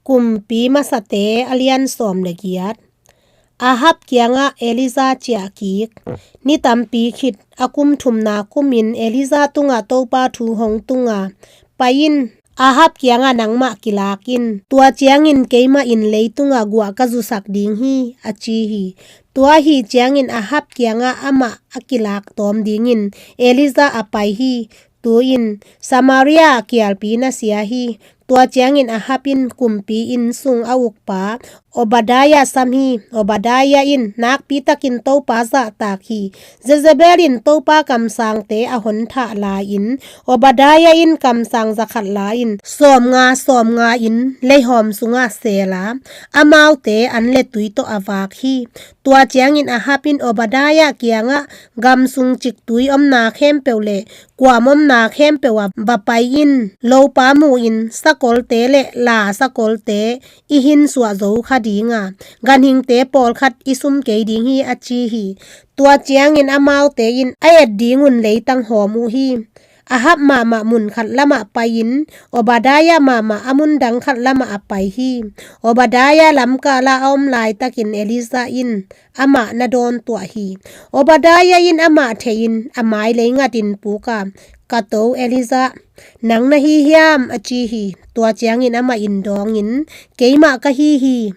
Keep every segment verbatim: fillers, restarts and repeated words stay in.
Kumpi Masate a lian sawm le giat. Ahab kiangah Elijah ciah kik. Ni tampi khit a kum thumna kumin Elijah tungah Topa thu hong tunga, "Pai in, Ahab kiangah nangmah kilak in. Tua ciangin keimah in leitungah guah ka zusak ding hi," a ci hi. Tua ahi ciangin Ahab kiangah amah a kilak tawm dingin Elijah a pai hi. Tu-in Samaria kialpi na sia hi. Tua ciangin Ahab in kumpi inn sung a ukpa Obadiah sam hi. Obadiah in nakpitakin Topa zahtak hi. Jezebel in Topa kamsangte a hon thah lai-in, Obadiah in kamsang zakhat la-in, sawmnga sawmnga in leihawm sungah seel a, amaute an le tui tawh a vak hi. Tua ciangin Ahab in Obadiah kiangah, "Gam sung ciktui omna khempeuh le kuam omna khempeuh ah va pai in, lopa mu in, sakolte le la sakolte i hin suah zo kha ding a, ganhingte pawlkhat i sum kei ding hi," a ci hi. Tua ciangin amaute in a et dingun leitang hawm uh hi. Ahab mahmah mun khat lamah pai-in, Obadiah mahmah a mun dang khat lamah a pai hi. Obadiah lamkala a om laitakin Elijah in amah na dawntuah hi. Obadiah in amah thei-in a mai lei ngatin puk a, "Ka to Elijah, nang na hi hiam?" a ci hi. Tua ciangin amah in dawngin, "Keimah ka hi hi.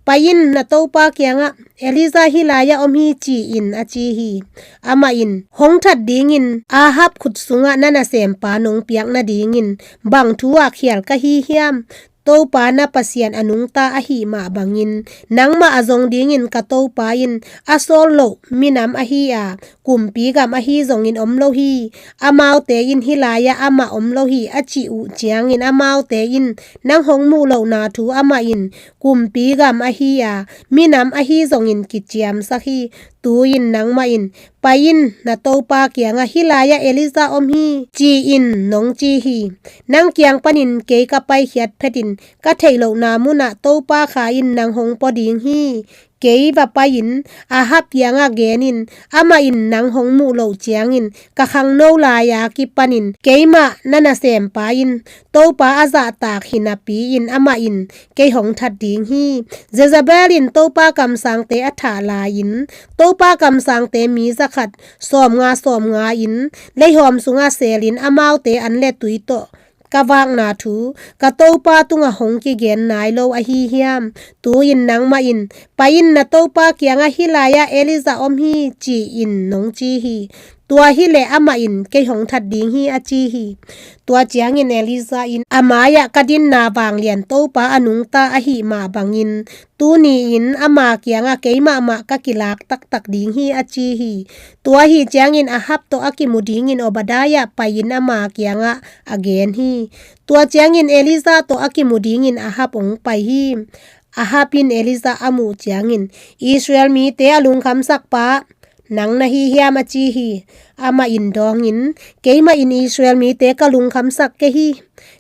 Pai in, na topa kiangah, 'Elijah hih lai-ah om hi,' ci in," a ci hi. Amah in, "Hong that dingin Ahab khut sungah na nasempa nong piak nadingin bang thu ah khial ka hi hiam? Topa na Pasian a nungta ahih mah bangin, nangmah a zong dingin ka topa in a sawl loh minam ahi a, kumpi gam ahi zongin om lo hi. Amaute in, 'Hih lai-ah amah om lo hi,' a cih uh ciangin, amaute in nang hong muh lohna thu amah in kumpi gam ahi a, minam ahi zongin kiciamsak hi. Tu-in nangmah in, 'Pai in, na topa kiangah, hih lai-ah Elijah om hi,' ci in,' nong ci hi. Nang kiang panin kei ka paikhiat phetin ka theih lohna munah Topa Kha in nang hong pua ding hi. Kei va pai-in Ahab kiangah gen in, amah in nang hong muh loh ciangin ka khangno lai-a kipanin keimah na nasempa in Topa a zahtak hi napi-in amah in kei hong that ding hi. Jezebel in Topa kamsangte a thah lai-in, Topa kamsangte mi zakhat sawmnga sawmnga in leihawm sungah seelin amaute an le tui tawh ka vakna thu ka topa tungah hong kigen nai lo ahi hiam? Tu-in nangmah in, 'Pai in, na topa kiangah, hih lai-ah Elijah om hi,' ci in,' nong ci hi. Tua hileh amah in kei hong that ding hi," a ci hi. Tua ciangin Elijah in a mai-ah, "Ka dinna vanglian Topa a nungta ahih mah bangin, tuni-in ama kiangah keimah mah ka kilak taktak ding hi," a ci hi. Tua ahi ciangin Ahab tawh a kimu dingin Obadiah pai-in ama kiangah a gen hi. Tua ciangin Elijah tawh a kimu dingin Ahab hong pai hi. Ahab in Elijah a muh ciangin, "Israel mite a lungkhamsak pa nang na hi hiam?" a ci hi. Amah in dawngin, "Keimah in Israel mite ka lungkhamsak kei hi.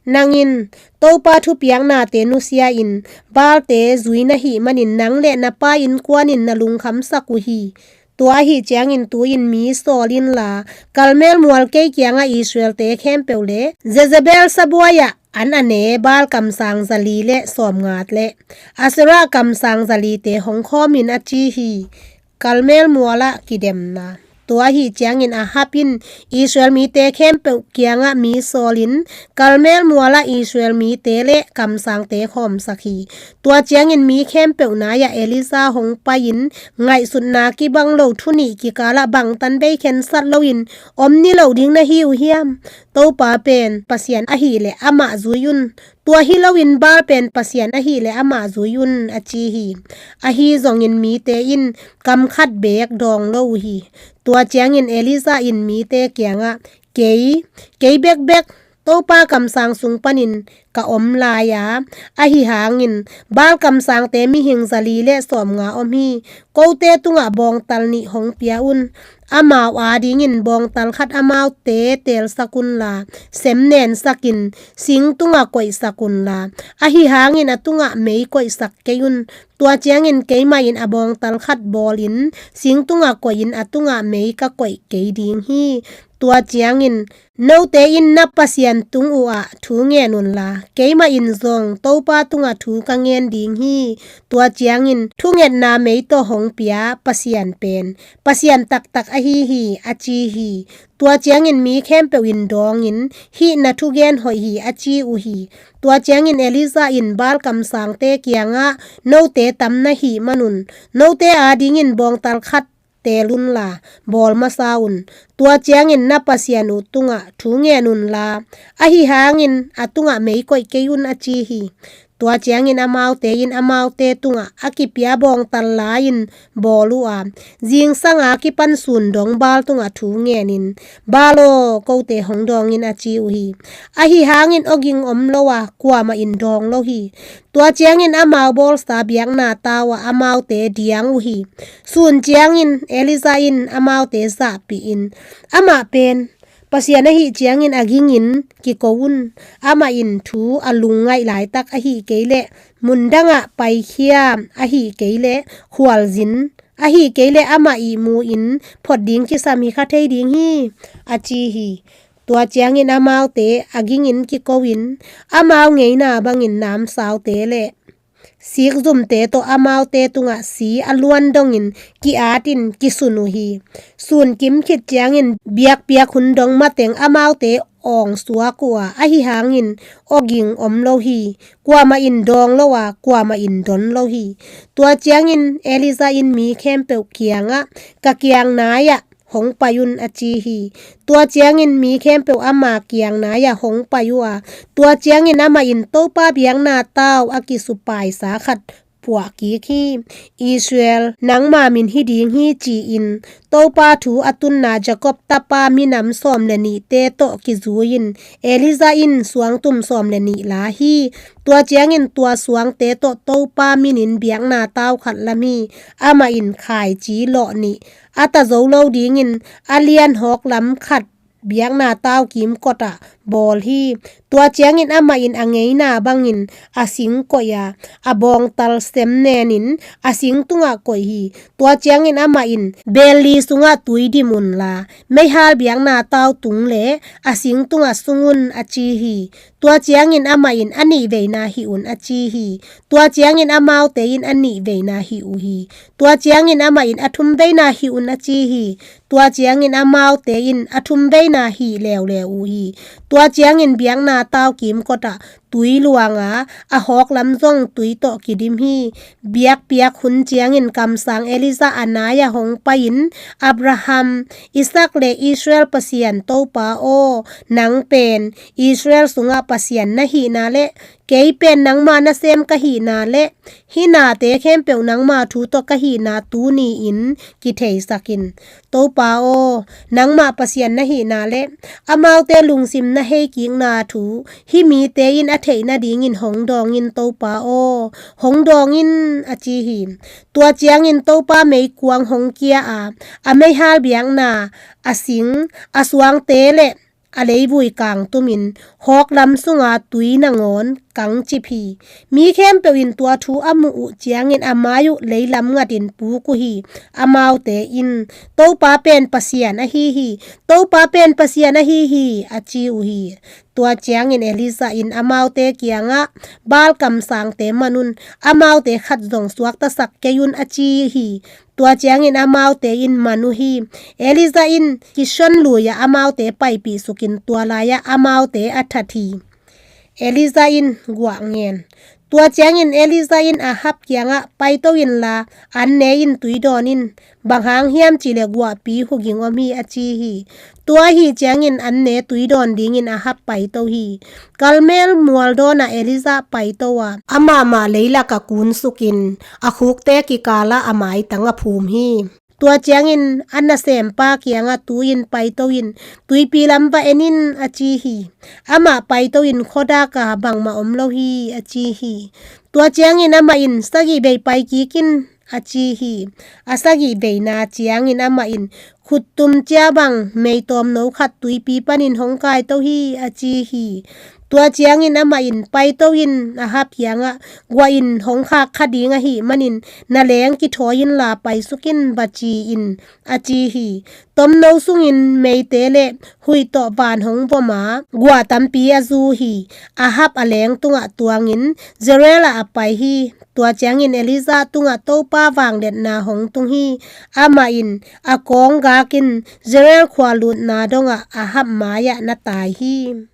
Nang in Topa thupiaknate nusia-in Baalte zui na hih manin nang le na pa innkuan in na lungkhamsak uh hi. Tua ahi ciangin tu-in mi sawl inla, Karmel mual kei kiangah Israelte khempeuh le Jezebel sabuai-ah an a ne Baal kamsang zali le sawmnga le Asherah kamsang zalite hong khawm in," a ci hi. Karmel mualah kidemna. Tua ahi ciangin Ahab in Israel mite khempeuh kiangah mi sawlin Karmel mualah Israel mite le kamsangte khawmsak hi. Tua ciangin mi khempeuh nai-ah Elijah hong pai-in, "Ngaihsutna kibang lo thu nih kikalah bangtan bei khensat loin om niloh ding na hi uh hiam? Topa pen Pasian ahih leh amah zui un. Tua hi loin Baal pen Pasian ahih leh amah zui un," a ci hi. Ahi zongin mite in kam khat beek dawng lo uh hi. Tua ciangin Elijah in mite kiangah, "Kei, kei bekbek Topa kamsang sung panin ka om lai-a, ahi hangin Baal kamsangte mihing zali le sawmnga om hi. Kote tungah bawngtal nih hong pia un. Amau adingin bawngtal khat amaute teelsak unla, sem nensakin sing tungah koihsak unla, ahi hangin a tungah mei koihsak kei un. Tua ciangin keimah in a bawngtal khat bawlin sing tungah koihin a tungah mei ka koih kei ding hi. Tua ciangin note in na Pasian tung uhah thu ngen unla, keimah in zong Topa tungah thu ka ngen ding hi. Tua ciangin thungetna mei tawh hong pia Pasian pen Pasian taktak ahi hi, a ci hi. Tua ciangin mi khempeuh in dawngin, hih na thugen hoih hi, a ci uh hi. Tua ciangin Elijah in Baal kamsangte kiangah, note tam na hih manun note adingin bawngtal khat teel unla, bawl masa un. Tua ciangin na Pasian uh tungah thu ngen unla, ahi hangin a tungah mei koih kei un, a ci hi. Tua ciangin amaute in amaute tungah a kipia bawngtal la-in bawl uh a, zingsanga kipan sun dong Baal tungah thu ngenin, Baal aw, kote hong dawngin, a ci uh hi. Ahi hangin awging om lo a, kuamah in dawng lo hi. Tua ciangin amau bawlsa biakna tau ah amaute diang uh hi. Sun ciangin Elijah in amaute zahpihin, amah pen Pasian ahih ciangin a gingin kiko un. Amah in thu a lungngaih laitak ahih kei leh, mundangah paikhia, ahih kei leh khualzin, ahih kei leh amah ihmu-in phot ding kisam hi kha thei ding hi, a ci hi. Tua ciangin amaute a gingin kiko-in, amau ngeina bangin namsaute le sikzumte tawh amaute tungah si a luan dongin ki-atin kisun uh hi. Sun kim khit ciangin biakpiak hun dong mateng amaute awng suak uh a, ahi hangin awging om lo hi. Kuamah in dawng lo a, kuamah in don lo hi. Tua ciangin Elijah in mi khempeuh kiangah, ka kiang nai-ah hong pai un, a ci hi. Tua ciangin mi khempeuh ama kiang nai-ah hong pai uh a, tua ciangin amah in Topa biakna tau a kisupaisa khat puah kik hi. Israel, nangma min hi ding hi, ci-in Topa thu a tunna Jacob tapa minam sawm le nihte tawh kizui-in Elijah in suangtum sawm le nih la hi. Tua ciangin tua suangte tawh Topa minin biakna tau khat lam hi. Amah in khaici lawh nih a ta zo lo dingin a lian hawk lam khat biakna tau kimkotah bawl hi. Tua ciangin amah in a ngeina bangin a sing koih a, a bawngtal sem nenin a sing tungah koih hi. Tua ciangin amah in, beel li sungah tui dim unla, meihal biakna tau tung le a sing tungah sung un, a ci hi. Tua ciangin amah in, a nihveina hih un, a ci hi. Tua ciangin amaute in a nihveina hih uh hi. Tua ciangin amah in, a thumveina hih un, a ci hi. Tua ciangin amaute in a thumveina hih leuleu uh hi. Tua ciangin biakna tau kimkotah tui luanga, a hawk lam zong tui tawh kidim hi. Biakpiak hun ciangin kamsang Elijah a nai-ah hong pai-in, Abraham, Isaac le Israel Pasian Topa aw, nang pen Israel sungah Pasian na hihna le kei pen nangma nasem ka hihna le hih nate khempeuh nangma thu tawh ka hihna tuni-in kitheisak in. Topa aw, nangmah Pasian na hihna le amaute lungsim na heikikna thu hih mite in a theih nadingin hong dawng in, Topa aw, hong dawng in, a ci hi. Tua ciangin Topa meikuang hong kia a, a meihal biakna, a sing, a suangte le a leivui kangtumin hawk lam sunga tui nangawn kangcip hi. Mi khempeuh in tua thu a muh uh ciangin a mai uh leilam ngatin puk uh hi. Amaute in, Topa pen Pasian ahi hi. Topa pen Pasian ahi hi, a ci uh hi. Tua ciangin Elijah in amaute kiangah, Baal kamsangte man un, amaute khat zong suaktasak kei un, a ci hi. Tua ciangin amaute in man uh hi. Elijah in Kishon lui-ah amaute paipih sukin tua lai-ah amaute a that hi. Elijah in guah ngen. Tua ciangin Elijah in Ahab kiangah, paito inla, an ne in tui dawn in, bang hang hiam cihleh guahpi huging om hi, a ci hi. Tua ahi ciangin an ne tui dawn dingin Ahab paito hi. Karmel mual dawnah Elijah paito a, amahmah leilakah kunsukin a khukte kikalah a maitang a phum hi. Tua ciangin a nasempa kiangah, tu-in paito in, tuipi lam va en in, a ci hi. Amah paito in, khuadaka bangmah om lo hi, a ci hi. Tua ciangin amah in, sagih vei pai kik in, a ci hi. A sagih veina ciangin amah in, khuttum cia bang meitawmno khat tuipi panin hong kaito hi, a ci hi. Tua ciangin amah in, "Paito in, Ahab kiangah, guahin hong khak kha ding ahih manin na leng kithawi inla paisuk in va ci in," a ci hi. Tomno sungin meite le huih tawh van hong vom a, gua tampi a zu hi. Ahab a leng tungah tuangin Jezreel ah a pai hi. Tua ciangin Elijah tungah Topa vangliatna hong tung hi. Amah in a kawng gakin Jezreel khua lutna dongah Ahab mai-ah na tai hi.